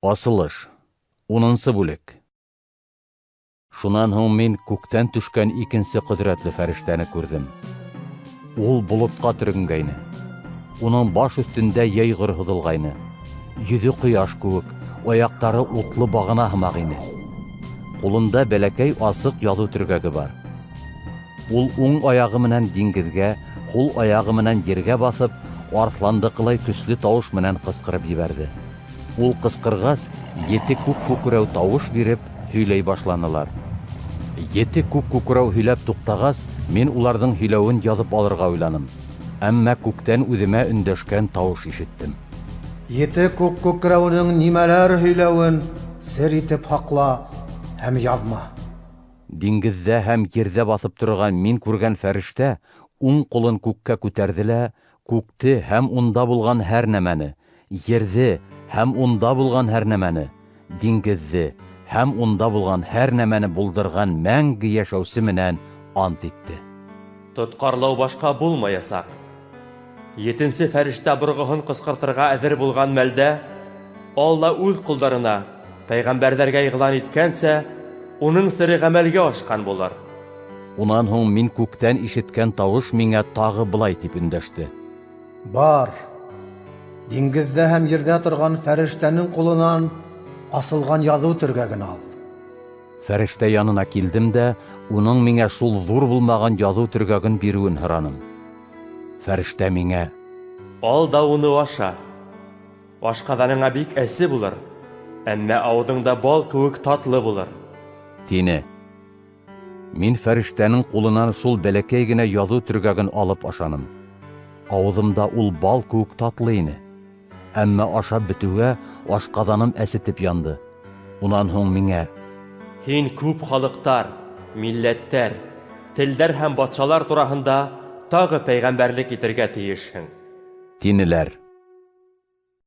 Асылыш. 10-нсы бүлек. Шунан һуң мин күктән төшкән икенсе ҡөҙрәтле фәрештәне күрҙем. Ул болотҡа төрөнгәйне. Уның баш өҫтөндә йәйғор һуҙылғайны. Йөҙө ҡояш кеүек, аяҡтары утлы бағана һымаҡ ине. Ҡулында бәләкәй асыҡ яҙыу төргәге бар. Ул уң аяғы менән диңгеҙгә, һул аяғы менән ергә баҫып, арыҫландыҡылай көслө тауыш менән ҡысҡырып ебәрҙе. Ул ҡысҡырғас, ете күк күкрәү тауыш биреп, һөйләй башланылар. Ете күк күкрәү һөйләп туҡтағас, мин уларҙың һөйләүен яҙып алырға уйланым. Әммә күктән үҙемә өндәшкән тауыш ишеттем. Ете күк күкрәүенең нимәләр һөйләүен сер итеп һаҡла һәм яҙма. Диңгеҙҙә һәм ерҙә баҫып торған мин күргән фәрештә уң ҡулын күккә күтәрҙе лә, күкте һәм унда булған һәр нәмәне, ерҙе һәм унда булған һәр нәмәне, диңгеҙҙе һәм унда булған һәр нәмәне булдырған мәңге йәшәүсе менән ант итте. Тотҡарлау башҡа булмаясаҡ. Етенсе фәрештә борғоһон ҡысҡыртырға әҙер булған мәлдә, Алла үҙ ҡолдарына, пәйғәмбәрҙәргә иғлан иткәнсә, уның сере ғәмәлгә ашҡан булыр. Унан һуң мин күктән ишеткән тауыш миңә тағы былай тип өндәште. Бар, диңгеҙҙә һәм ерҙә торған фәрештәнең ҡулынан асылған яҙыу төргәген ал. Фәрештә янына килдем дә, уның миңә шул ҙур булмаған яҙыу төргәген биреүен һораным. Фәрештә миңә: Ал да уны аша. Ашҡаҙаныңа бик әсе булыр, әммә ауыҙыңда бал кеүек татлы булыр. Тине. Мин фәрештәнең ҡулынан шул бәләкәй генә яҙыу төргәген алып ашаным. Ауыҙымда ул бал кеүек татлы ине. Әммә ашап бөтөүгә ашҡаҙаным әсетеп янды. Унан һуң миңә: Һин күп халыҡтар, милләттәр, телдәр һәм батшалар тураһында тағы пәйғәмбәрлек итергә тейешһең. Тинеләр.